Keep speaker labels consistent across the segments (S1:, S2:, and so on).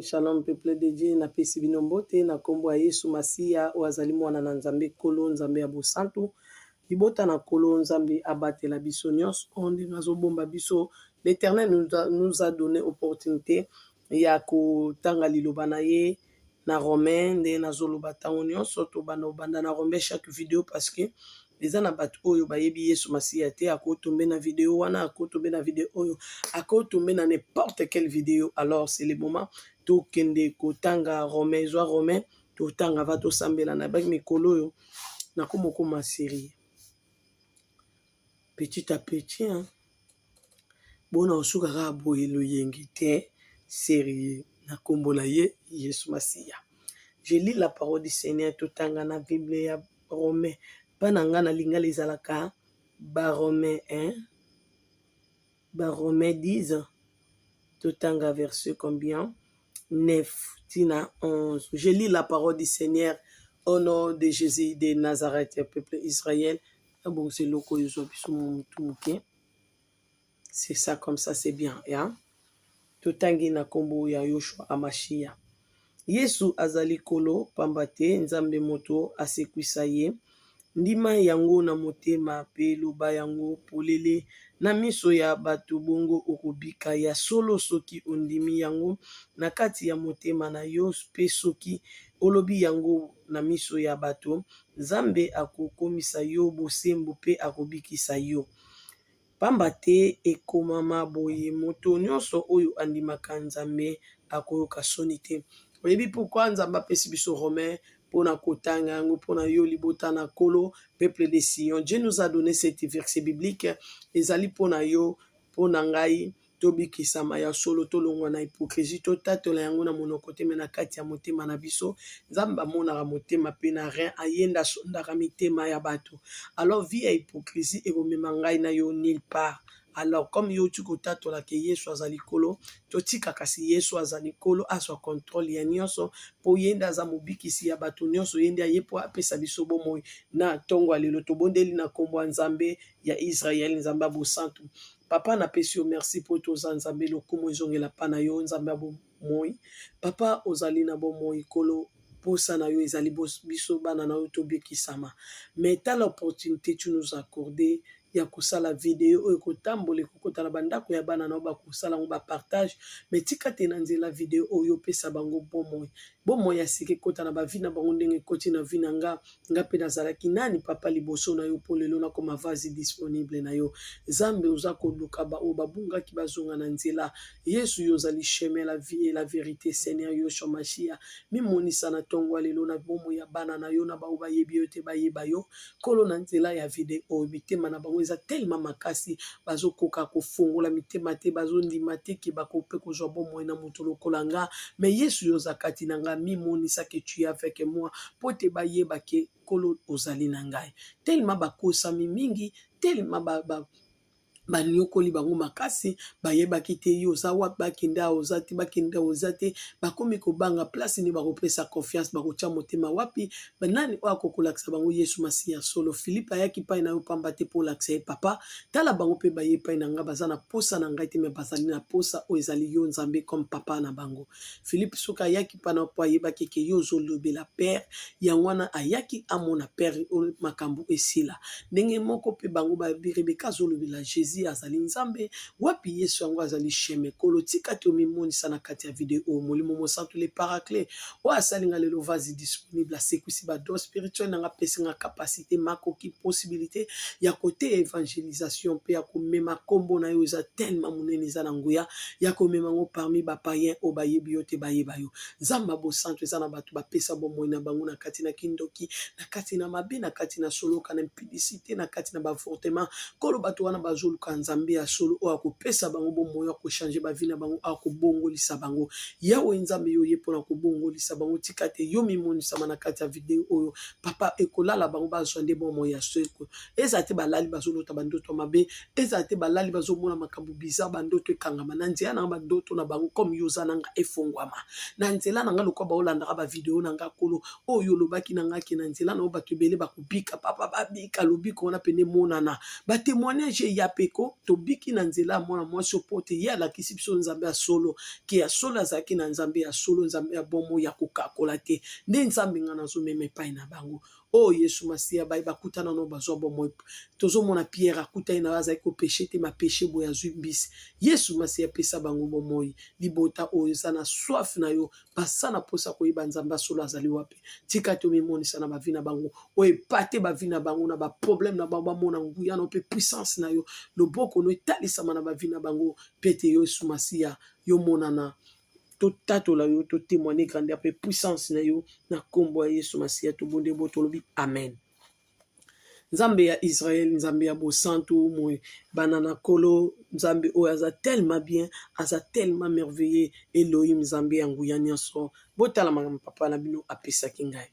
S1: Shalom peuple de Dieu, napesi bino mbote na nkombo ya Yesu Masiya oyo azali mwana na Nzambe, Nkolo Nzambe ya bosantu. Libota na Nkolo Nzambe abatela biso nyonso ndenge azobomba biso. L'Eternel nous a donné opportunité ya kotanga liloba na ye na Romain, nde nazoloba ntango nyonso tobanda kobanda na Romain chaque video parce que eza na bato oyo bayebi Yesu Masiya te. Akotombe na video wana, akotombe na video oyo, akotombe na n'importe quelle video. Alors c'est le moment tokende kotanga Romain. Zwa Romain, totanga va tosambela na baki mikolo oyo nakoma okoma série petit à petit, hein. Bona osuka kaka boye loyenge te, sérieux na nkombo na ye Yesu Masiya. Je lis la parole du Seigneur. Totanga na Bible ya Romain. Mpa na nga na lingala ezalaka Baromain, hein? Baromain 10, totanga verset combien? 9 tina 11. Je lis la parole du Seigneur au nom de Jésus de Nazareth. Peuple Israël, abongisa eloko oyo ezwa biso motu moke. C'est ça, comme ça c'est bien, ya totangi na nkombo ya Yoshua Amashia. Yesu azali Nkolo pamba te Nzambe moto asekwisa ye. Ndima yango na motema mpe loba yango polele na miso ya bato, bongo okobika. Ya solo, soki ondimi yango na kati ya motema na yo mpe soki olobi yango na miso ya bato, Nzambe akokomisa yo bosembo mpe akobikisa yo. Pamba te ekomama boye: moto nyonso oyo andimaka Nzambe akoyoka soni te. Oyebi pourquoi Nzambe apesi biso Romain mpona kotanga yango mpona yo, libota na Nkolo, peuple de Sion? Dieu nous a donné cette verset biblique, ezali mpona yo, mpona ngai, tobikisama ya solo, tolongwa na hypocrisie, totatola yango na monoko te mais na kati ya motema na biso. Nzambe amonaka motema mpe na rein, ayenda asondaka mitema ya bato. Alors vie ya hypocrisie ekomema ngai na yo nulle part. Alors comme yo oti kotatola ke Yesu azali Nkolo, totika kasi Yesu azali Nkolo azwa contrôle ya nyonso, mpo ye nde aza mobikisi ya bato nyonso, ye nde aye mpo apesa biso bomoi. Na ntongo ya lelo tobondeli na nkombo ya Nzambe ya Israel, Nzambe ya bosantu. Papa, napesi yo merci mpo toza Nzambe, lokumu ezongela mpa na yo, Nzambe ya bomoi. Papa, ozali na bomoi, Nkolo. Posa na yo ezali biso bana na yo tobikisama. Mais tala opportunité tu nous accordé ya kosala video oyo ekotambola, ekokota na bandako ya bana na yo, bakosala yango bapartage. Mais tika te na nzela video oyo opesa bango bomoi, bomoi ya sika ekota na bavie na bango ndenge ekoti na vie na nga. Nga mpe nazalaki nani, papa, liboso na yo, mpo lelo nakoma vase disponible na yo? Nzambe, oza koluka baoyo babungaki bazonga na nzela. Yesu, yo ozali chemin, la vie et la vérité. Seigneur Yoshua Mashia, mimonisa na ntongo ya lelo na bomoi ya bana na yo, na baoyo bayebi yo te bayeba yo, Nkolo, na nzela ya video oyo. Mitema na bango eza telema makasi, bazokoka kofongola mitema te, bazondima te ke bakoki mpe kozwa bomoi na moto lokola nga. Mais Yesu, yo oza kati na nga, mimonisa ke tu es avec moi, mpo te bayeba ke Nkolo ozali na ngai. Telema bakosami mingi, telema ba banyokoli bango makasi, bayebaki te yo oza wapi. Bakende awa, oza te, bakende awa, oza te. Bakomi kobanga place nini bakopesa confiance, bakotia motema wapi, nani oyo akokolakisa bango Yesu Masiya solo. Philipe ayaki epai na yo pamba te mpo olakisa ye, papa. Tala bango mpe baye epai na ngai, baza na posa na ngai te, mais bazali na posa oyo ezali yo, Nzambe, comme papa na bango. Philipe soki ayaki mpana mpo ayebaki ke yo ozolobela père, yango wana ayaki amona père oyo makambo esila. Ndenge moko mpe bango bayebi Rebeka azolobela Jésus azali Nzambe. Wapi Yesu yango azali chemin? Kolo, tika te omimonisa na kati ya video oyo. Molimo Mosantu, le Paraclet, oyo asali nga lelo vase disponible, asekwisi badon spirituel na nga, apesi nga capacité, makoki, possibilité ya koteya évangélisation mpe ya komema nkombo na yo eza tellement monene, eza na nguya ya komema yango parmi bapayen oyo bayebi yo te, bayeba yo. Nzambe ya bosantu, eza na bato bapesa bomoi na bango na kati na kindoki, na kati na mabe, na kati na soloka, na impudicité, na kati na baavortement. Nkolo, bato wana bazoluka Nzambe ya solo oyo akopesa bango bomoi, akochange bavie na bango, akobongolisa bango. Yawe Nzambe, yo ye mpona kobongolisa bango, tika te yo mimonisama na kati ya video oyo, papa. Ekolala bango bazwa nde bomoi ya seko. Ezala te balali bazolota bandoto ya mabe, ezala te balali bazomona makambo bizarre, bandoto ekangama na nzela nanga, bandoto na bango comme yo oza nanga efongwama na nzela na nga lokola baolandaka bavideo na nga. Kolo, oyo olobaki na nga ke na nzela na yo bato ebele bakobika, papa, babika lobiko wana pene emonana, batémoignage eya mpe. ko tobiki na nzela ya mwana mwasi oyo mpo te ye alakisi biso Nzambe ya solo, ke ya solo azalaki na Nzambe ya solo, Nzambe ya bomoi ya kokakola te. Nde Nzambe ngai nazomema epai na bango. Oyo oh, Yesu Masiya baye bakutana no bazwa bomoi. Tozomona Pierre akutani na azali kopeshe te mapeshe boye azwi mbisi. Yesu Masiya pesa bango bomoi. Libota oyo eza na soif na yo, baza na mposa koyeba Nzambe ya solo azali wapi. Tika te omimonisa na bavi na bango, oyo epate bavi na bango na baproblème na bango, bamona nguya na yo mpe puissance na yo, loboko no etalisama na bavi na bango, mpe ete yo Yesu Masiya yo monana totatola yo, totemoigne grandeur mpe puissance na yo na nkombo ya Yesu Masiya tobonde bo tolobi amen. Nzambe ya Israël, Nzambe ya bosantu, moi bana na Nkolo, Nzambe oyo aza tellement bien, aza tellement merveilleux, Elohim, Nzambe ya nguya nyonso. Botala makambo papa na bino apesaki ngai.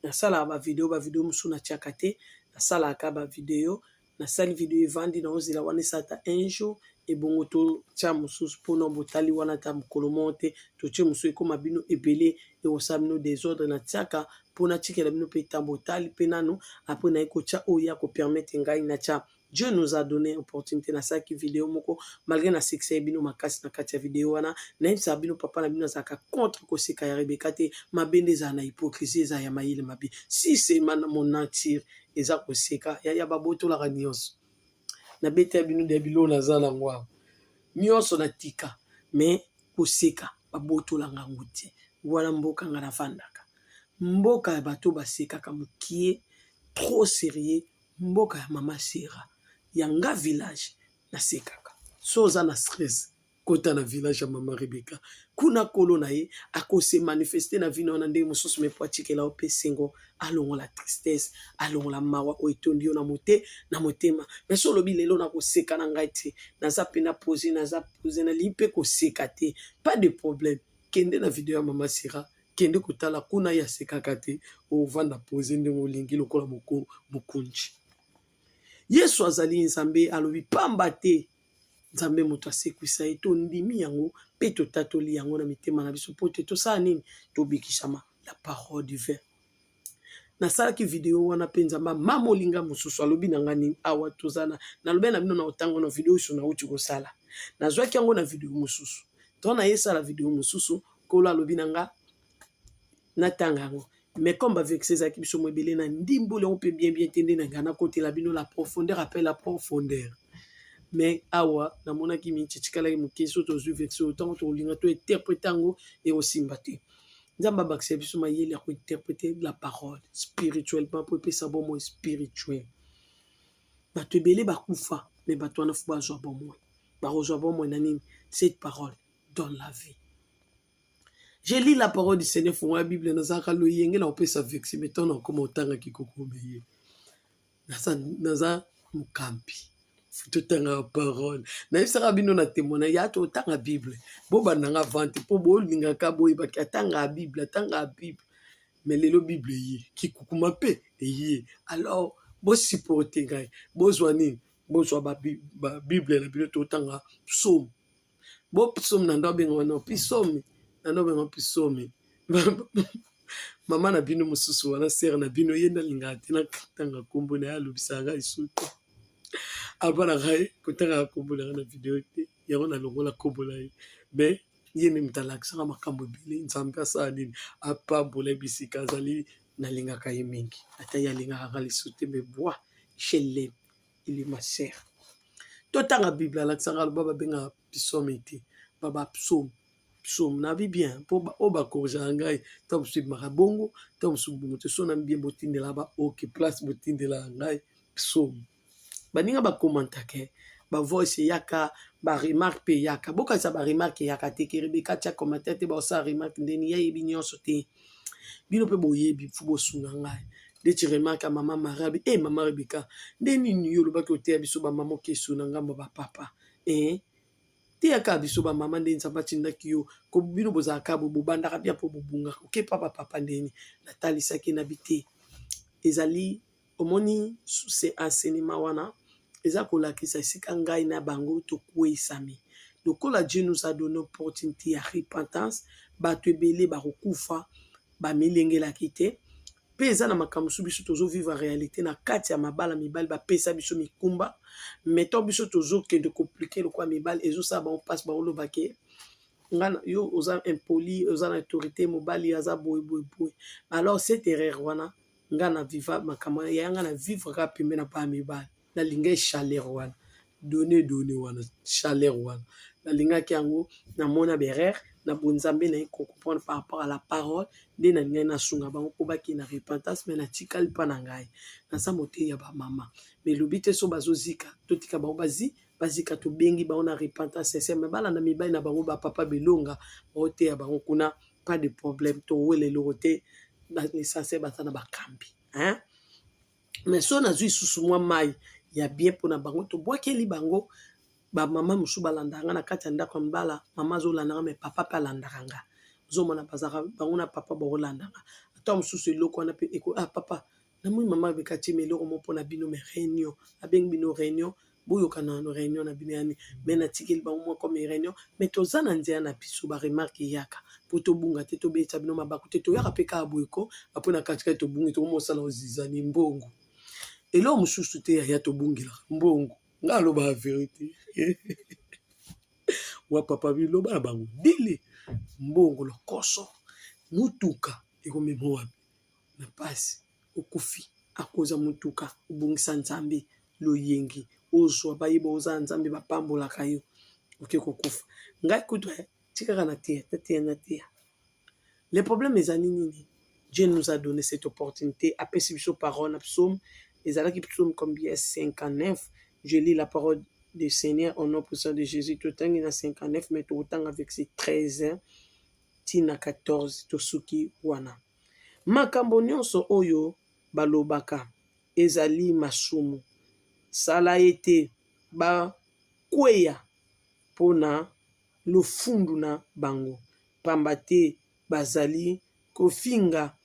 S1: Nasalaka ba video, ba video mosusu natiaka te, nasalaka ba video, nasali video evandi na ozela wana esala ata un jour, ebongo totia mosusu mpona botali wana ata mokolo moko te, totie mosusu ekoma bino ebele, ekosala bino desordre. Natiaka mpo natikela bino mpe ntango botali mpe nanu, apres naye kotia oyo ya kopermettre ngai natia. Dieu nous a donné opportunité. Nasalaki video moko, malgré nasekisa bino makasi na kati ya video wana, nayebisaka bino papa na bino azalaka contre koseka ya Rebeka te. Mabe nde ezala na hypocrisie, eza ya mayele mabe. Si c'est mon nature eza koseka, yaya babotolaka nyonso. Nabeta bino de biloko naza nango awa nyonso natika, mais koseka babotolanga yango te. Wana mboka nga navandaka, mboka ya bato basekaka mokie, trop sérieux, mboka ya mama Sera ya nga village, nasekaka. So oza na stress, kota na village ya mama Rebeka kuna, kolo na ye akose manifeste na vino wana ndenge mosusu, me po atikela yo mpe sengo, alongola tristesse, alongola mawa oyo etondi yo na motema. Me so olobi lelo nakoseka na ngai te, naza mpena pose, naza pose, nalingi mpe koseka te, pas de problème, kende na video ya mama Sera, kende kotala kuna, ye asekaka te, ovanda pose ndenge olingi lokola mokonzi. Yesu azali Nzambe, alobi pamba te Nzambe moto asekwisa ye. Tondimi yango mpe totatoli yango na mitema na biso mpo te tosala nini? Tobikisama. La parole divin. Nasalaki video wana mpe Nzambe mama olinga mosusu alobi na ngai nini awa toza na nalobi na bino na otango na video oyo nauti kosala, nazwaki yango na video mosusu. To nayesala video mosusu, Nkolo alobi na nga natanga yango, mais comme baversets ezalaki biso mo ebele na ndimboli yango mpe bien bien te, nde na ngai nakotela bino la profondeur appelle la profondeur. Mais awa namonaki minti etikalaki moke, so tozwi verset oyo, ntango tokolinga to interprete yango ekosimba te. Nzambe abakisa biso mayele ya kointerprete la parole spirituellement mpo epesa bomoi spirituel. Bato ebele bakufa, mais bato wana faut bazwa bomoi. Bakozwa bomoi na nini? Cette parole donne la vie. Je lis la parole du Seigneur. Fongola Bible, nazalaka loyenge na kopesa verset, mais ntango nakoma otangaki kokome ye naza mokambi, totangaka parole. Nayebisaka bino na témoignage ya totanga Bible, bobandanga vente mpo bolingaka boyebaki atangaka Bible, atangaka Bible. Mais lelo Bible eye, kikukuma mpe eye, alors bosupporte ngai, bozwa nini, bozwa babible na bino, totanga psaume. Bo psaume na ndo abenga wana pisomi, na ndo abenga pisomi. Mama na bino mosusu wana, sere na bino, ye nde alingaka te natanga nkombo na ye, alobisaka ngai lisusu te, abanaka ye kotangaka nkombo na ngai na video te. Yango nalongola nkombo na ye, mais ye nde moto alakisaka makambo ebele. Nzambe asala nini? Apambola ye bisika azali. Nalingaka ye mingi, ata ye alingaka nga lisusu te, mais moi je l'aime, il est ma sœur. Totanga Bible, alakisaka, aloba babengaka psaume te, baba psaume, psaume nabi bien mpo oyo bakorigaka ngai ntango mosusu ebimaka bongo, ntango mosusu bongo te. So na bien, botindela ba ok place, botindelaka ngai psaume. Baninga bakomantaka, bavoice eyaka, baremarque mpe eyaka. Bokanisa baremarque eyaka te, ke Rebeka tia commentaire te, baosala remarque ndeni ye ayebi nyonso te. Bino mpe boyebi, faut bosunga ngai. Ndeti remarque ya mama Marabi: "E mama Rebeka, nde nini yo olobaki oteya biso bamama, okesu na ngambo ya bapapa e teyaka biso bamama, nde Nzambe atindaki yo ko bino bozalaka bo bobandaka bia mpo bobungaka okepa bapapa ndeni?" Natalisaki na bi te, ezali omoni se enseignement wana eza kolakisa esika ngai na bango tokweyisami. Lokola Dieu nous a donné opportunité ya repentance, bato ebele bakokufa bamilengelaki te. Mpe eza na makambo mosusu biso tozo vivre realite na kati ya mabala. Mibali bapesa biso mikumba, mais to biso tozokende compliquer lokola mibali, ezosala bango mpasi. Baoloba ke nga yo oza impoli, oza na autorité, mobali aza boye boye boye. Alors cette erreur wana, nga na vivre makambo ya nga na vivre kaka pembe na bana mibali. Nalingai chaleur wana, donne donne wana, chaleur wana nalingaki yango. Namona baerreur na bonzambe na ye, kocomprendre par rapport à la parole nde nalingai nasunga bango mpo bakende na repentance. Mais natikali mpa na ngai, naza motei ya bamama. Mais elobi te so bazozika, totika bango bazi bazika. Tobengi bango na repentance sincère, mais balanda mibali na bango, bapapa belonga baoteya bango kuna, pas de problème. Towela eloko te, l'essentiel baza na bakambi, hein? Mais so nazwi lisusu mwa mai ya bien mpona bango, tobwakeli bango. Bamama mosusu balandaka nga na kati ya ndako ya mibala. Mama azolandaka, mais papa mpe alandaka nga. Ozomona bazalaka bango na papa bakolandanga. Ata mosusu eloko wana mpe ah, papa, namoni mama Rebeka tiemi eloko mo mpona bino. Mais réunion, abengi bino réunion, boyokana na réunion na bino yani. Mais natikeli bango mwa comme réunion, mais toza na nzela na biso. Baremarques eyaka mpo tobunga te, tobetisa bino mabaku te. Toyaka mpe kaka boye ko apo na katikati tobungi, tokomosala ozizani mbongo, eloko mosusu te. Yaya, tobungelaka mbongo. Nga alobaka vérité wa papa, biloba na bango dile mbongo, lokoso, mutuka ekomema wapi na pasi. Okufi akoza mutuka, obongisa Nzambe loyengi, ozwa bayeba oza Nzambe, bapambolaka yo, oke kokufa. Ngai kutu tikaka na teya, tateya na teya. Le problème ezali nini? Dieu nous a donné cette opportunité, apesi biso parole na psaume. Ezalaki psaume combien? 59. Je lis la parole du Seigneur au nom puissant de Jésus. Totangi na 59, mais tokotanga verset 13 ntina 14, tosuki wana. Makambo nyonso oyo balobaka ezali masumu. Sala ete bakweya mpona lofundu na bango, pamba te bazali kofinga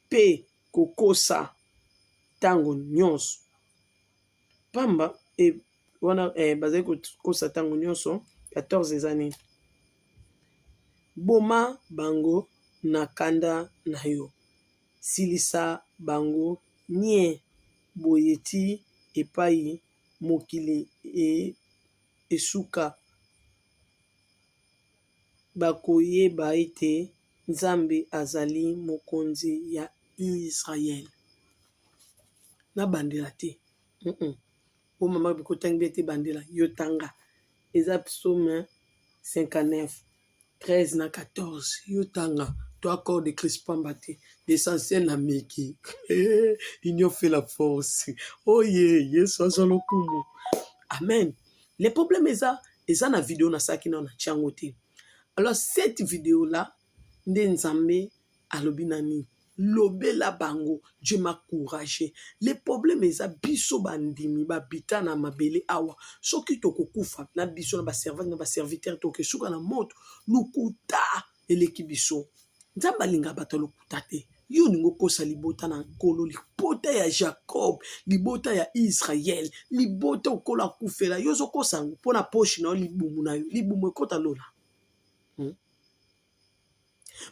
S1: mpe kokosa ntango nyonso pamba e, wana bazali kokosa ntango nyonso. 14 eza nini? Boma bango na kanda na yo, silisa bango nie boye ti epai mokili esuka. Bakoyeba ete Nzambe azali mokonzi ya Israele. Nabandela te Po mama bikotangi be te, bandela yo, tanga. Eza psaume 59, 13 na 14. Yo tanga to accord de Christ pamba te. L'essentiel na meki, union fait la force. Oye Yesu azwa lokumu, amen. Le problème eza na video nasalaki nano na tiango te. Alors cette vidéo là nde Nzambe alobi na nini? Lobela bango. Dieu m'a encouragé. Le problème eza biso bandimi babita na mabele awa. Soki tokokufa na biso na baservante na baserviteur, tokesuka na moto. Lokuta eleki biso. Nzambe alingaka bato ya lokuta te. Yo olingi okosa libota na Nkolo, libota ya Jacob, libota ya Israel, libota okolo akufela. Yo ozokosa yango mpo na poche na yo, libumu na yo. Libumu ekota lola,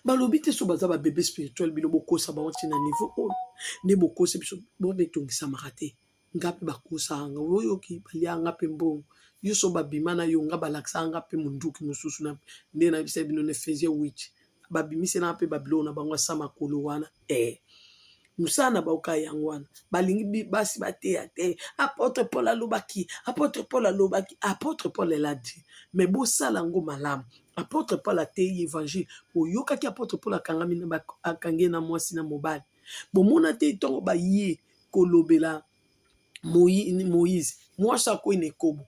S1: Balobi te so baza babebe spirituel. Bino bokosa bango ntina niveau oyo nde bokosi biso, bometongisamaka te. Nga mpe bakosaka nga, oyoki, baliaka nga mpe mbongo. Yo so babima na yo, nga balakisaka nga mpe monduki mosusu nde nayebisa bino na Efesie 8. Babimiselanga mpe babiloko na bango asa makolo wana. Mosala na baoka yango wana. Balingi basi bateya te. Apôtre Paul alobaki, apôtre Paul alobaki, apôtre Paul eladi, mais bosala yango malamu. Apôtre Paul ateyi évangile, boyokaki? Apôtre Paul akangami, akangi na mwasi na mobali. Bomona te ntongo baye kolobela Moïse, mwasi akwei na ekobo.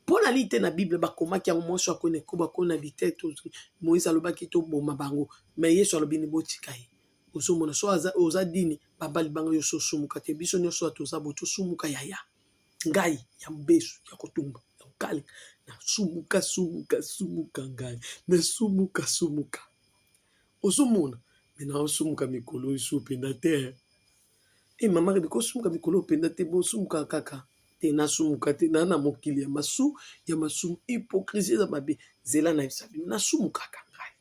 S1: Mpo na nini te na Bible bakomaki yango? Mwasi akwei na ekobo, akwei na bite. Moïse alobaki toboma bango, mais Yesu alobi ni botika ye. Ozomona so oza dini bamba libanga, yo so osumuka te. Biso nyonso oyo toza boye tosumuka, yaya. Ngai ya mobesu ya kotumba ya kokalinga, nasumuka, sumuka, sumuka. Ngai nasumuka, sumuka. Ozomona mais naosumuka mikolo oyo so mpenza te. E mama Rebeka, osumuka mikolo oyo mpenza te? Bosumuka kaka te. Nasumuka te, naa na mokili ya masu ya masumu. Hypocrisie eza mabe. Nzela nayebisa bino, nasumukaka ngai,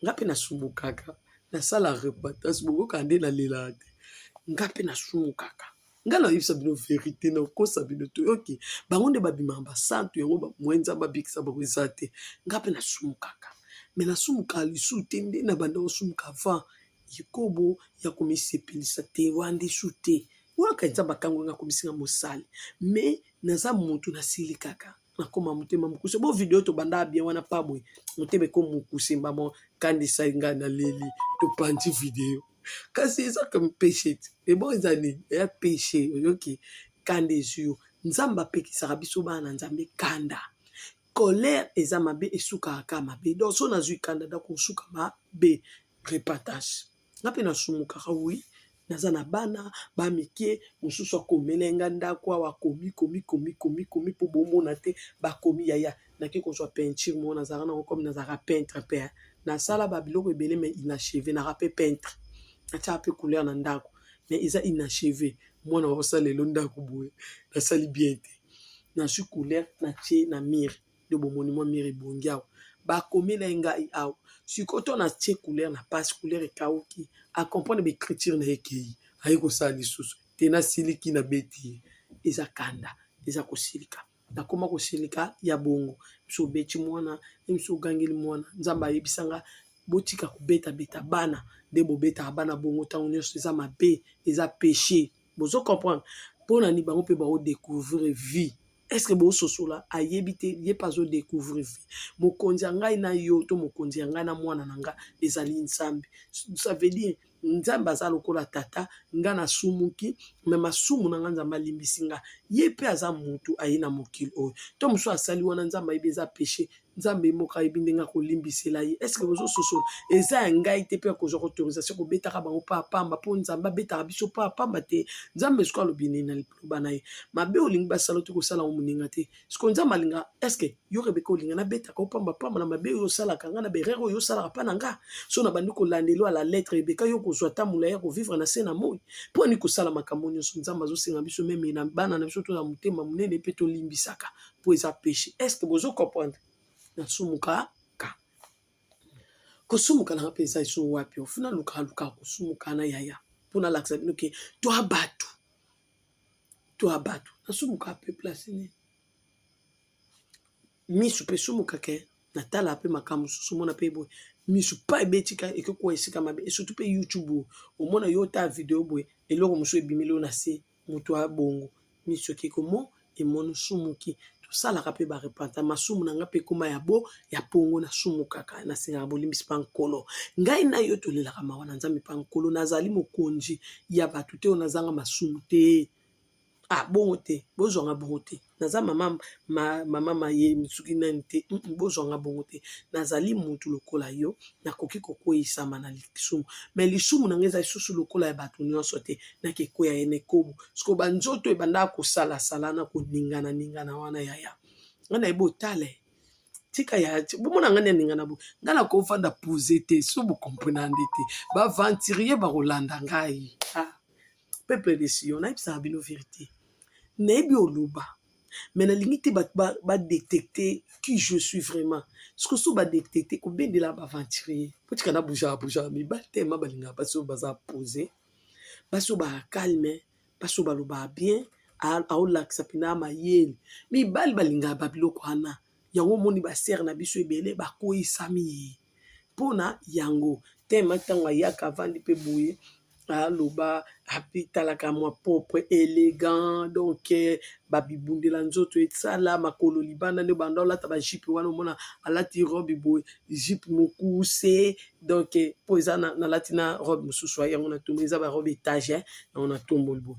S1: nga mpe nasumukaka, nasala repentance. Bokoka nde nalelaka te. Nga mpe nasumukaka. Nga nayebisa bino verite, nakosa bino te. Oyoki? Bango nde babimaka basantu yango ba moyen Nzambe abikisa bango eza te. Nga mpe nasumukaka. Mais nasumukaka lisusu te nde na banda kosumuka avant. Ekobo ya komisepelisa te wana nde su te. Wana Nzambe akangoli nga akomisi nga mosali. Mais naza mutu nasilikaka. Nakoma motema mokuse. Bo video tobanda bien wana pa boye. Motema ekomi mokuse mbamo kandisa nga naleli. Topanzi video. Kasi eza comme péché te. Ebo eza nini? Eya péché. Oyoki? Kanda ezwi yo. Nzambe apekisaka biso bana na Nzambe kanda. Colère eza mabe, esukaka kaka mabe. Donc so nazwi kanda nakosuka mabe. Repentance. Nga mpe nasumukaka oui. Naza na bana ba mike, mosusu akomela nga ndako awa, akomi komi komi komi komi mpo bomona te bakomi yaya. Nake kozwa peinture moko nazalaka nango comme nazalaka peintre mpe nasala ba biloko ebele mais inachevé, naka mpe peintre. Natiaka mpe couleur na ndako mais eza inachevé. Mwana akosala lelo ndako boye nasali bien te. Nazwi couleur natie na mur nde bomoni mwa mur ebongi awa. Bakomela ngai awa. Sikoyo to natie couleur na pasi, couleur ekauki, acomprendre ba écriture na ye ekei, aye kosala lisusu te, nasiliki nabeti ye. Eza kanda, eza kosilika. Nakoma kosilika ya bongo. Biso obeti mwana, biso ogangeli mwana. Nzambe ayebisa nga botika kobetabeta bana nde bobetaka bana bongo ntango nyonso eza mabe, eza péché. Bozo comprendre? Mpona nini bango mpe baodécouvrir vie? Est-ce que bososola ayebi te ye mpe azodécouvrir vie? Mokonzi ya ngai na yo to mokonzi ya ngai na mwana na nga ezali Nzambe. Ça veut dire Nzambe aza lokola tata, nga nasumuki, mais masumu na nga Nzambe alimbisi nga. Ye mpe aza mutu aye na mokili oyo. To mosusu asali wana Nzambe ayebi eza péché. Nzambe moko ayebi ndenge akolimbisela ye. Est-ce que bozososola? Eza ya ngai te mpe akozwa autorisation kobetaka bango pa pamba mpo Nzambe abetaka biso pa pamba te. Nzambe sikoyo alobi nini na liloba na ye? Mabe olingi basala te kosala ngo moninga te. Sikoyo Nzambe alinga, est-ce que yo Rebeka olinga nabetaka yo pamba pamba na mabe oyo osalaka nga na berere oyo osalaka mpa na nga? So na bandi kolandela à la lettre Rebeka yo kozwa ta molai ya kovivre na se na moi. Mpo ani kosala makambo nyonso Nzambe azosenga biso meme na bana na biso toza motema monene mpe tolimbisaka mpo eza péché. Est-ce que bozo comprendre? Nasumuka ka. Kosumuka nanga mpe eza eso wapi? Ofuna luka luka kosumuka na yaya. Mpo nalakisa bino ke toa bato. Toa bato. Nasumuka mpe place nini? Misu mpe esumukaka ke natala mpe makambo mosusu omona mpe boye misu pa ebetika ekokuwa esika mabe, surtout mpe YouTube omona yo ta video boye eloko mosusu ebimeli yo na se moto abongo misu eke komo emoni sumuki. Tosalaka mpe barepenta masumu na nga mpe ekoma ya bo ya pongo nasumukaka, nasengaka bolimbisi mpa Nkolo. Ngai na yo tolelaka mawa na Nzambe mpa Nkolo. Nazali mokonzi ya bato te oyo nazanga masumu te. Ah bongo te, bozwanga bongo te. Naza mama mama maye soki nani te, bozwanga bongo te. Nazali mutu lokola yo, nakoki kokweyisama na lisumu. Mais lisumu na ngai eza lisusu lokola ya bato nyonso te. Nakekweya ye na ekobo. Sikoyo banzoto ebandaka kosalasala na koningana ningana wana yaya. Ngai nayebi otala tika ya bomona ngai naningana boye. Ngai nakovanda pose te, so bokomprena nde te. Baaventurier bakolanda ngai. Ah. Peuple de Sion, nayebisaka bino vérité. Nayebi oloba, mais nalingi te bato badétecte qui je suis vraiment. Siko so badétecte kobendela baaventurier. Potika na bougeaka bougeaka mibali tema balingaka basi oyo baza posé, basi oyo baa calme, basi oyo balobaka bien, aolakisa mpena mayele. Mibali balingaka babiloko wana. Yango omoni basere na biso ebele bakweyisami ye mpona yango. Tema ntango ayaka avandi mpe boye aloba apitalaka mwa propre élégant, donc babibundela nzoto esala makolo libanda nde banda olata bajupe wana omona alati robe boye jupe mokuse, donc mpo eza nalati na robe mosusu yango na tomboli eza barobe étage yango na tomboli boye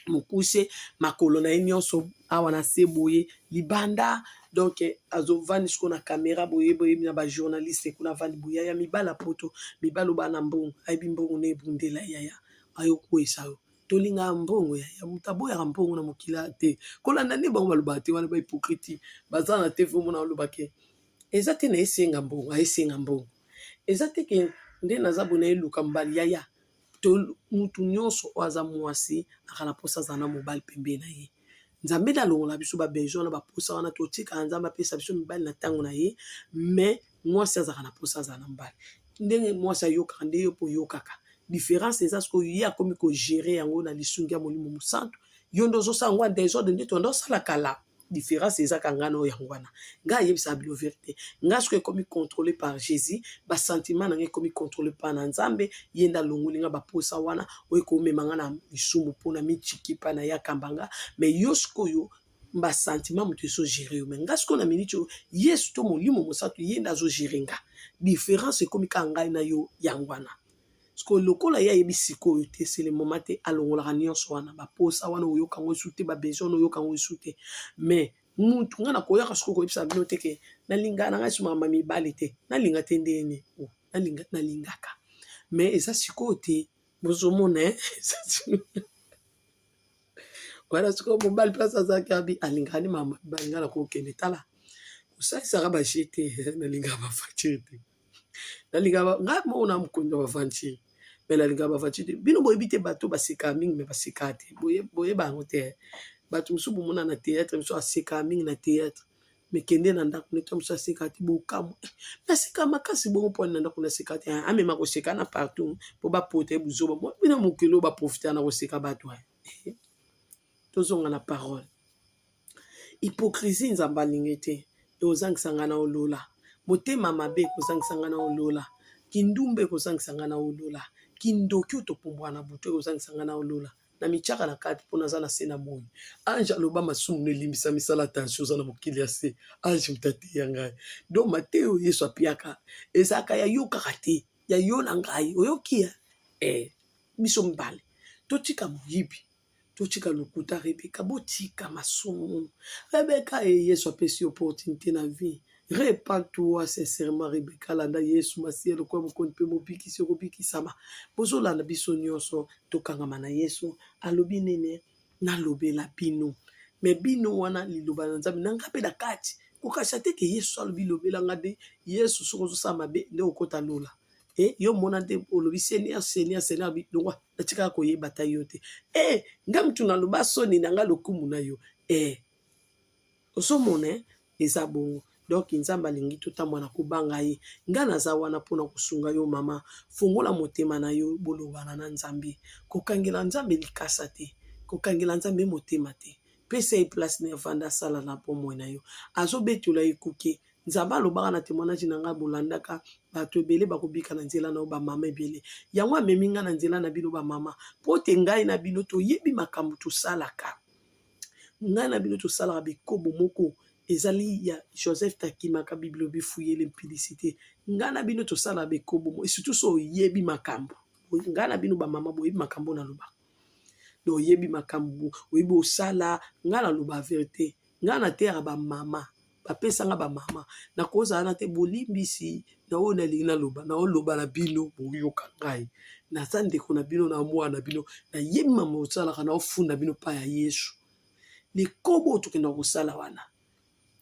S1: mokuse makolo na ye nyonso awa na se boye libanda, donc azovandi sikoyo na caméra boye boyebi na bajournaliste kuna avandi boye yaya mibala poto mibala oyo bana mbongo ayebi mbongo na ebundela yaya ayokwesa yo tolingaka mbongo yaya moto aboyaka mbongo na mokili te kolanda nde bango balobaka te wana bahypocrite baza na te omona balobake eza te na esenga mbongo aesenga mbongo eza te ke nde naza boye nayeluka mobali yaya. Mutu nyonso oyo aza mwasi aka na mposa azala na mobali pembeni na ye. Nzambe nde alongola biso babesoin na baposa wana totikaka Nzambe apesa biso mibali na ntango na ye, mais mwasi azalaka na mposa azala na mobali. Ndenge mwasi ayokaka nde yo mpe oyokaka. Différence eza sikoyo ye akomi ko gérer yango na lisungi ya Molimo Mosantu. Yo nde ozosala yango en désordre nde tondo osala kala. Différence eza ka nga na oyo yango wana. Nga ayebisaka bino vérité. Nga sikoyo ekomi contrôlé par Jésus, ba sentiment na nga ekomi contrôlé par na Nzambe, ye nde alongoli nga baposa wana oyo ekomema nga na lisumu mpona mitiki mpa na ye akamba nga. Mais yo sikoyo ba sentiment moto ezo gérer yo. Mais nga sikoyo na minute oyo Yesu to Molimo Mosantu ye nde azo gérer nga. Différence ekomi kaka ngai na yo yango wana. Sikoyo lokola ye ayebi sikoyo te, c'est le moment te alongolaka nyonso wana, baposa wana oyoka yango esu te, ba besoin wana oyoka yango esu te. Mais mutu nga nakoyaka sikoyo koyebisa bino te ke nalingaka na ngai esu makambo ya mibali te, nalinga te ndenge nini, nalinga nalingaka mais eza sikoyo te, bozomona wana sikoyo mobali place azalaki abi alingaka ni mama mibali, nga nakokende tala kosalisaka ba jeu te, nalingaka ba aventure te, nalingaka ngai moko na mokonzi ya ba aventure, mais nalingaka ba aventure te. Bino boyebi te bato basekaka mingi, mais basekaka te, boyeba yango te. Bato mosusu bomona na théâtre, mosusu asekaka mingi na théâtre, mais kende na ndako neti mosusu asekaka te, bokamwa mais asekaka makasi bongo mpona na ndako naseka te, amema koseka na partout mpo bapota ye buzoba. Bino mokili oyo baprofiter na koseka bato. Tozonga na parole. Hypocrisie Nzambe alingi te, ekozangisa nga na olola. Motema mabe ekozangisa nga na olola. Kindumba ekozangisa nga na olola. Kindoki oyo topumbwaka na butu ekozangisa nga na olola. Na mitiaka na kati mpo naza na se na moi. Ange aloba masumu no elimbisa misala, attention oza na mokili ya se. Ange moto ateya ngai. Donc mateyo oyo Yesu apiaka ezalaka ya yo kaka te, ya yo na ngai. Oyoki ya biso mibale. Totika moyibi, totika lokuta. Rebeka, botika masumu. Rebeka e Yesu apesi opportunité na vie. Repens-toi sincèrement, Rebeka, landa Yesu Masiya lokola mokonzi mpe mobikisi, okobikisama. Bozolanda biso nyonso, tokangama na Yesu. Alobi nini? Nalobela bino. Mais bino wana liloba na Nzambe na nga mpe na kati. Kokasa te ke Yesu alobi lobela nga nde Yesu soki ozosala mabe nde okota lola. E yo mona nde olobi Seigneur, Seigneur, Seigneur, longwa natikaka koyeba ta yo te. E nga mutu naloba soni na nga lokumu na yo. E ozomona eza bongo. Donc Nzambe alingi totambola na kobanga ye. Nga naza wana mpona kosunga yo mama. Fongola motema na yo, bolobana na Nzambe. Kokangela Nzambe likasa te, kokangela Nzambe motema te. Pesa ye place na avanda asala na bomoi na yo. Azobetola ekuke. Nzambe alobaka na témoignage na ngai, bolandaka bato ebele bakobika na nzela na yo, bamama ebele. Yango amemi ngai na nzela na bino bamama, mpo te ngai na bino toyebi makambo tosalaka. Ngai na bino tosalaka bikobo moko ezali ya Joseph takimaka Bible obi fuyele mpidicité. Ngai na bino tosalaka bekobo moko, surtout so oyebi makambo. Ngai na bino bamama boyebi makambo nalobaka. Donc oyebi makambo, oyebi osala, ngai naloba vérité. Ngai nateyaka bamama, bapesanga bamama. Nakozala na te bolimbisi na oyo nalingi naloba, naoloba na bino boyoka ngai. Naza ndeko na bino, na mwana na bino, nayebi mama osalaka, naofunda bino pa ya Yesu. Likobo oyo tokendaka kosala wana,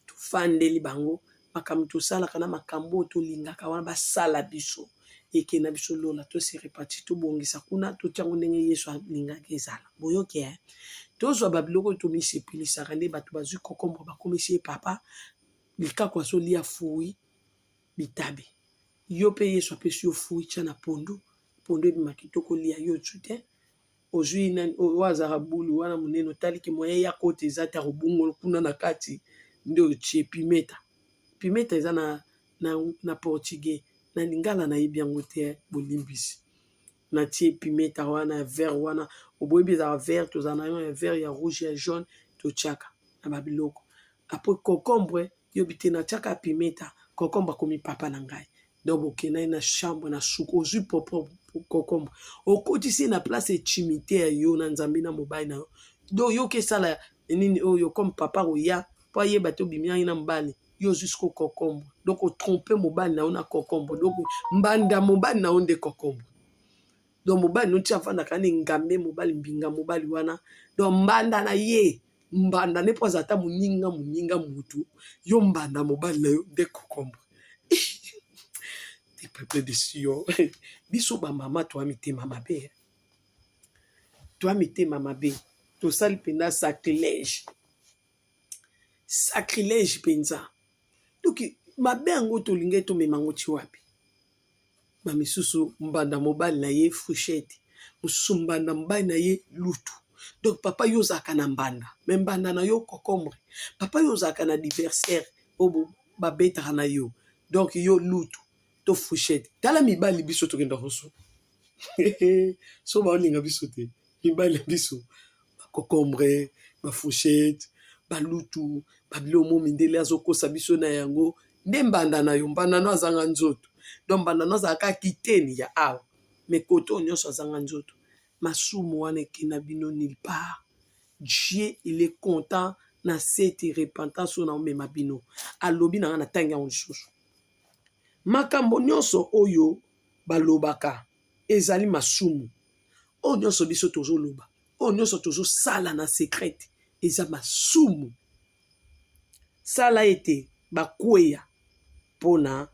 S1: tofandeli bango makambo tosalaka na makambo oyo tolingaka wana basala biso ekenda biso lola. Tose repartir, tobongisa kuna, totia yango ndenge Yesu alingaki ezala. Boyoki eh? Tozwa babiloko oyo tomisepelisaka nde bato bazwi kokombo bakomisi ye papa likako azolia fruit bitabe. Yo mpe Yesu apesi yo fruit, tia na pondu, pondu ebima kitoko, lia yo ozwi te. Ozwi nani oyo azalaka bulu wana monene, otaliki moyen ya kota eza te, akobongola kuna na kati nde otie pimeta. Pimeta eza na portugais, na lingala nayebi yango te, bolimbisi. Natie pimeta wana ya vert wana, oboyebi ezalaka vert, tozala na yango ya vert, ya rouge, ya jaune, totiaka na babiloko. Après concombre yobi te, natiaka pimeta, concombre akomi papa na ngai. Donc bokendaki na chambre na suku, ozwi propre concombre, okotisi na place intimité ya yo na Nzambe na mobali na yo. Donc yoki esala nini oyo comme papa koya mpo ayeba te obimiaki na mobali yo, ozwi siko concombre. Donc otrompe mobali na yo na concombre. Donc mbanda mobali na yo nde concombre. Donc mobali no ti avandaka ni ngambe mobali mbinga mobali wana, donc mbanda na ye, mbanda ne mpo aza ata moninga moninga mutu yo, mbanda mobali na yo nde concombre. Te peuple de Sion, biso bamama toa mitema mabe, toa mitema mabe, tosali mpenza sacrilège, sacrilège mpenza. Donc mabe yango tolingai tomema yango ti wapi? Ba misusu mbanda mobali na ye fourchette, mosusu mbanda mobali na ye lutu. Donc papa yo ozalaka na mbanda, mais mbanda na yo cocombre. Papa yo ozalaka na adversaire oyo babetaka na yo, donc yo lutu to fourchette. Tala mibali biso tokenda koso so baolinga biso te, mibali na biso bacocombre, bafourchette, balutu, babilomo mindele azokosa biso na yango nde mbanda na yo. Mbanda no azanga nzoto, donc mbanda no azalaka kiteni ya awa, mais kote oyo nyonso azanga nzoto. Masumu wana ekenda bino nulle part. Dieu, il est content na cette repentance oyo naomema bino. Alobi na nga na ntangi yango lisusu, makambo nyonso oyo balobaka ezali masumu. Oyo nyonso biso tozoloba, oyo nyonso tozosala na secret, eza masumu. Sala ete bakweya mpona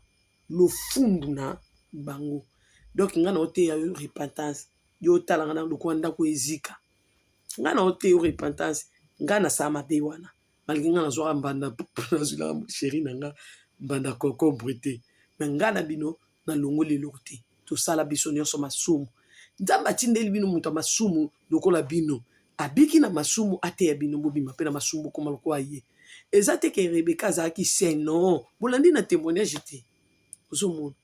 S1: lofundu na bango. Donc nga na oteya yo repentance, yo otala nga na lokola ndako ezika. Nga na oteya yo repentance, nga nasala mabe wana malgré nga nazwaka mbanda, nazwilaka chéri na nga mbanda concombre te, mais nga na bino nalongoli eloko te. Tosala biso nyonso masumu. Nzambe atindeli bino moto ya masumu lokola bino, abiki na masumu, ateya bino bobima mpe na masumu, bokoma lokola ye. Eza te ke Rebeka azalaki saint, non. Bolandi na témoignage te, ozomona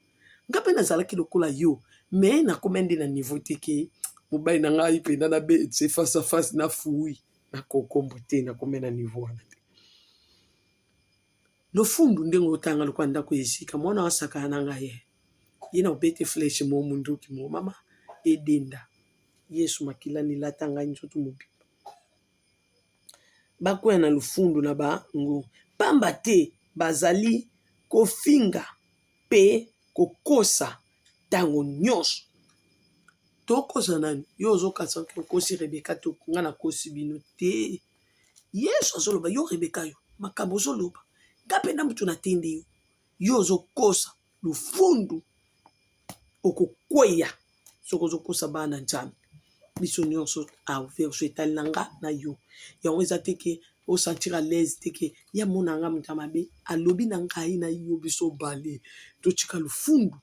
S1: nga mpe nazalaki lokola yo, mais nakoma nde na niveau te ke mobali na ngai mpenza na be face à face na fruit na concombre te. Nakoma na niveau wana te. Lofundu ndenge otanga lokola ndako esika mwana asakana na ngai ye, ye na obete flèche mo munduki mo mama edenda. Yesu makila nilata ngai nzoto mobimba. Bakwea na lofundu na bango, pamba te bazali kofinga mpe kokosa ntango nyonso. Tokosa nani? Yo ozokanisa okosi Rebeka to nga nakosi bino te. Yesu azoloba yo Rebeka, yo makambo ozoloba, nga mpe na mutu natindi yo, yo ozokosa lofundu, okokweya soki ozokosa bana Nzambe. Biso nyonso version etali na nga na yo. Yango eza te ke osentir à l'aise te ke ya mona nga moto ya mabe alobi na ngai na yo. Biso bale totika lofundu,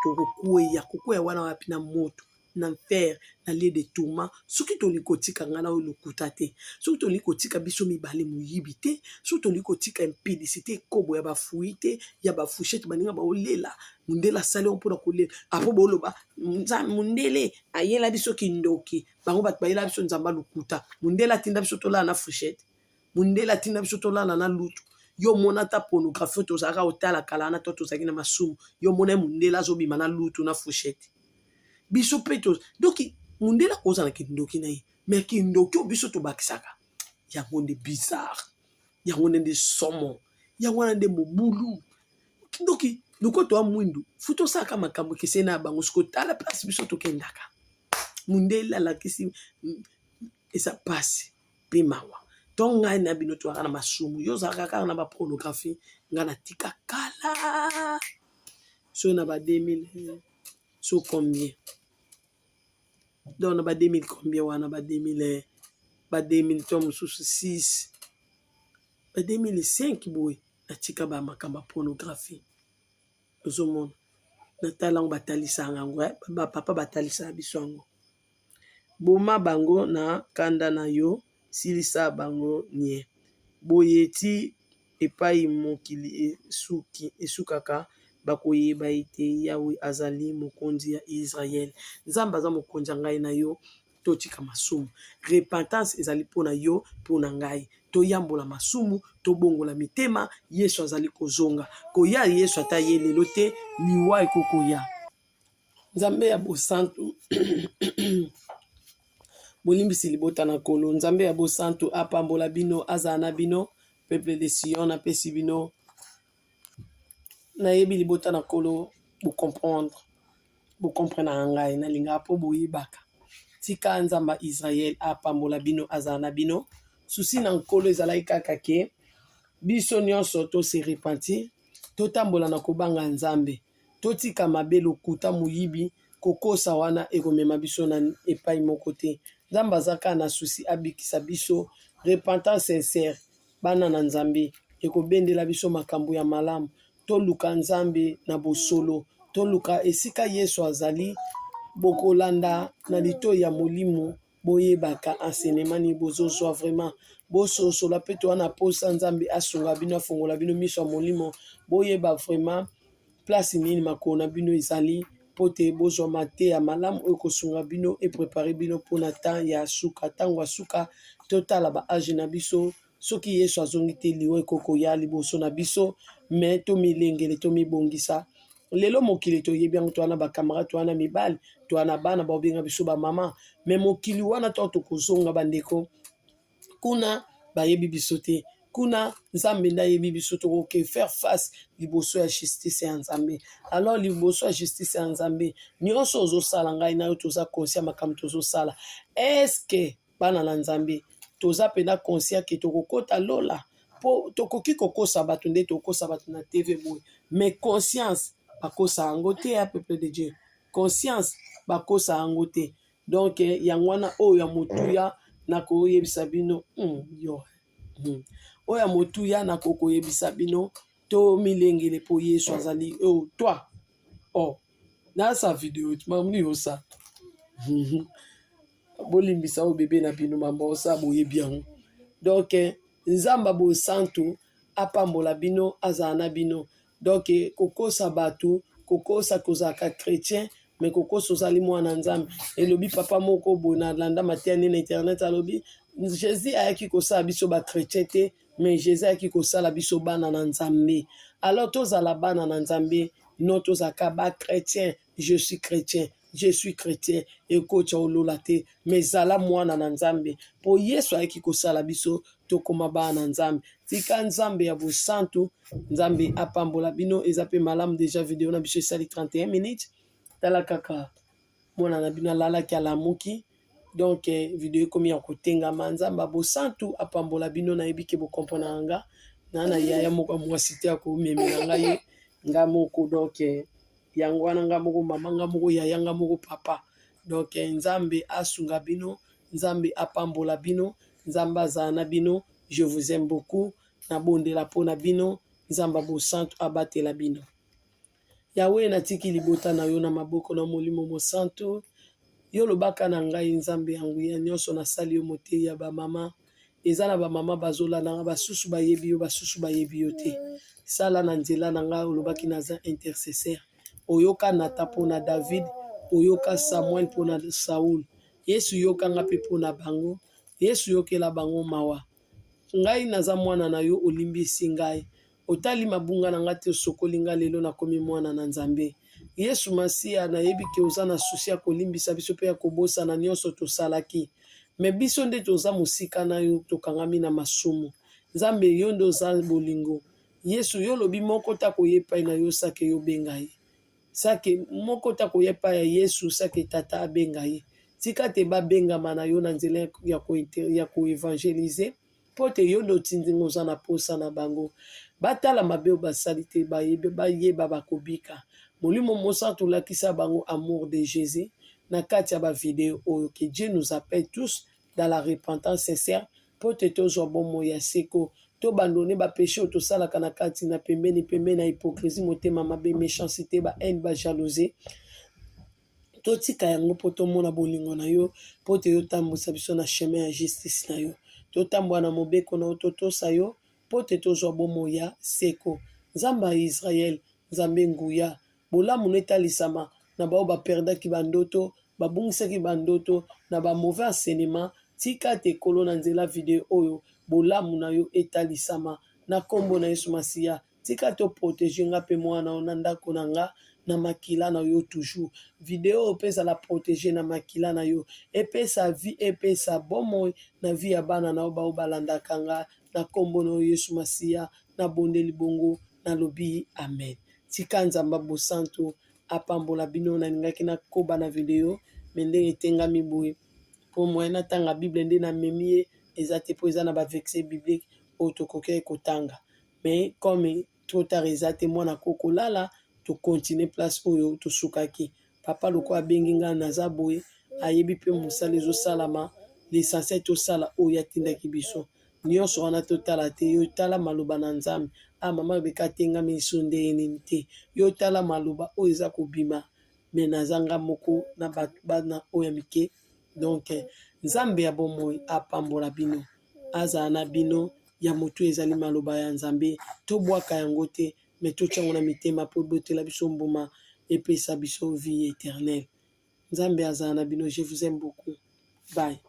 S1: tokokweya. Kokweya wana wapi? Na moto na enfer, na lieu de tourment. Soki tolingi kotika ngai na oyo lokuta te, soki tolingi kotika biso mibale moyibi te, soki tolingi kotika impudicité, ekobo ya bafruit te, ya bafourchette, baninga baolela mondele asali yango mpona kolela. Apo boloba mondele ayela biso kindoki, bango bato bayela biso nzambe lokuta. Mondele atinda biso tolala na fourchette, mondele atinda biso tolala na lutu. Yo mona ata pornographie tozalaka kotala kala wana to tozalaki na masumu, yo mona ye mondele azobima na lutu na fourchette. Biso mpe to donc mondele akozala na kindoki na ye, mais kindoki oyo biso tobakisaka yango nde bizarre, yango nde somo, yango wana nde mobulu. Kindoki lokola toya mwindu fu tosalaka makambo ekeseni na bango. Siko tala place biso tokendaka, mondele alakisi eza pasi mpe mawa. To ngai na bino toyaka na masumu. Yo ozalaka kaka na bapornographie, ngai natika kala, so na ba 2000 so combien, donc na ba 2000 combien wana, ba 2000, ba 2000 to mosusu 6, ba 2005 boye, natika bamakambo ya pornographie. Ozomona natala yango, batalisaka yango, bapapa batalisaka biso yango. Boma bango na kanda na yo, silisa bango nie. Boye ti epai mokili esukaka, bakoyeba ete Yawe azali mokonzi ya Israele. Nzambe aza mokonzi ya ngai na yo. Totika masumu. Repentance ezali mpona yo, mpona ngai. Toyambola masumu, tobongola mitema. Yesu azali kozonga. Koya Yesu ata ye lelo te, liwa ekokoya. Nzambe ya bosantu, bolimbisi libota na Nkolo. Nzambe ya bosantu apambola bino, azala na bino. Peuple de Sion, napesi bino, nayebi libota na Nkolo bocomprendre, bocomprendre ngai nalingaka mpo boyebaka. Tika Nzambe ya Israel apambola bino, azala na bino. Susi na Nkolo ezalaki kaka ke biso nyonso tose repentir, totambola na kobanga Nzambe, totika mabe, lokuta, moyibi, kokosa wana ekomema biso na epai moko te. Nzambe aza kaka na susi abikisa biso. Repentance sincère, bana na Nzambe, ekobendela biso makambo ya malamu. Toluka Nzambe na bosolo. Toluka esika Yesu azali, bokolanda na litoi ya molimo, boyebaka enseignement nini bozozwa vraiment. Bososola mpe toza na posa Nzambe asunga bino, afongola bino miso ya molimo, boyeba vraiment place nini makolo na bino ezali mpo te bozwa mateya malamu oyo ekosunga bino e prepare bino mpona temps ya suka. Ntango ya suka totala ba age na biso, soki Yesu azongi te liwa ekoki koya liboso na biso, me tomilengele, tomibongisa. Lelo mokili toyebi yango, toza na ba camarade, toza na mibali, toza na bana baobenga biso ba mama, me mokili wana to tokozonga bandeko kuna bayebi biso te, kuna Nzambe nde ayebi biso. Tokoke faire face liboso ya justice ya Nzambe. Alors liboso ya justice ya Nzambe, nyonso ozosala, ngai na yo toza conscient makambo tozosala. Eske bana na Nzambe toza mpenza conscient ke tokokota lola? Mpo tokoki kokosa bato nde tokosa bato na TV boye, mais conscience bakosa yango te. Ya peuple de Dieu, conscience bakosa yango te. Donc yango wana oyo ya motuya nakoyebisa bino, yo oyo ya motuya nakokoyebisa bino, tomilengele mpo Yesu azali. Oh, toi, oh, nasa video mamuni yosa, bolimbisa oyo bebe na bino mambo osala, boyebi yango. Donc Nzambe bosantu apambola bino, azala na bino. Donc kokosa bato, kokosa kozalaka chrétien, me kokosa ozali mwana Nzambe. Elobi papa moko boye, nalanda mateya nde na internet, alobi Jésus ayaki kosala biso bachrétien te, mais Jésus ayaki kosala biso bana na Nzambe. Alors tozala bana na Nzambe, non tozalaka bachrétien. Je suis chrétien, je suis chrétien, ekotya olola te, mais zala mwana na Nzambe, mpo Yesu ayaki kosala biso tokoma bana na Nzambe. Tika Nzambe ya bosantu, Nzambe apambola bino. Eza mpe malamu, deja video na biso esali 31 minutes. Tala kaka mwana na bino alalaki, alamuki. Donc video ekomi ya kotengama. Nzambe ya bosantu apambola bino. Nayebi ke bokomponaka nga na yaya moko ya mwasi te akomemela ngai ye nga moko. Donc yango wana, nga moko mama, nga moko yaya, nga moko papa. Donc Nzambe asunga bino, Nzambe apambola bino, Nzambe azala na bino. Je vous aime beaucoup. Nabondela mpo na bino, Nzambe bosantu abatela bino. Yawe, natiki libota na yo na maboko na Molimo Mosantu. Yo lobaka na ngai, Nzambe ya nguya nyonso. Nasali yo motei ya bamama. Eza na bamama bazolandanga, basusu bayebi yo, basusu bayebi yo te. Sala na nzela na ngai. Olobaki naza intercesseur. Oyoka Natan mpo na David, oyoka Samuel mpo na Saul. Yesu, yokanga mpe mpo na bango. Yesu, yokela bango mawa. Ngai naza mwana na yo, olimbisi ngai, otali mabunga na ngai te, osokoli ngai, lelo nakomi mwana na Nzambe. Yesu Masiya, nayebi ke oza na souci ya kolimbisa biso mpe ya kobosana nyonso tosalaki, me biso nde toza mosika na yo, tokangami na masumu. Nzambe, yo nde oza bolingo. Yesu, yo olobi moko ta koya epai na yo sake yo obenga ye, sake moko ta koya epai ya Yesu sake Tata abenga ye. Tika te babengama na yo na nzela ya koevangelize, mpo te yo nde otindi ngo, oza na posa na bango. Batala mabe oyo basali te, bayeba bakobika. Molimo Mosantu, olakisa bango amour de Jésus na kati ya bavideo oyo. Que Dieu nous appelle tous dans la repentance sincère, mpo te tozwa bomoi ya seko. Tobandone bapéché oyo tosalaka na kati na pembeni pembeni na hypocrisie, motema mabe, méchanceté, bahaine, bajalousie. Totika yango mpo tomona bolingo na yo, mpo te yotambusa biso na chemin ya justice na yo. Totambola na mobeko na yo, totosa yo, mpo te tozwa bomoi ya seko. Nzambe ya Israele, Nzambe nguya, bolamu no etalisama na bao baperdaki bandoto, babungisaki bandoto na bamauvais enseignement. Tika te Nkolo, na nzela video oyo, bolamu na yo etalisama na nkombo na Yesu Masiya. Tika toprotege nga mpe mwana oyo na ndako na nga na makila na yo. Toujours video oyo mpe ezala protege na makila na yo, epesa vie, epesa bomoi na vie ya bana na yo bao balandaka nga. Na nkombo na yo Yesu Masiya nabondeli bongo, nalobi amen. Tika Nzambe bosantu apambola bino. Nalingaki nakoba na video, me ndenge etengami boye, mpo moyen natanga Bible nde namemi ye eza te, mpo eza na baverset biblique oyo tokoki kotanga, mais comme trop tard eza te, mwana kokolala, tokontinue place oyo tosukaki. Papa lokola abengi ngai, naza boye, ayebi mpe mosala ezosalama. L'essentiel tosala oyo atindaki biso. Nyonso wana totala te, yo tala maloba na Nzambe. Ah mama Rebecca atengami lisusu ndenge nini te? Yo tala maloba oyo eza kobima, mais naza nga moko na bato bana oyo ya mike. Donc Nzambe ya bomoi apambola bino, azala na bino. Ya motu ezali maloba ya Nzambe, tobwaka yango te, mais totya yango na mitema mpo ebotela biso mbuma, epesa biso vie éternelle. Nzambe azala na bino. Je vous aime beaucoup. Bye.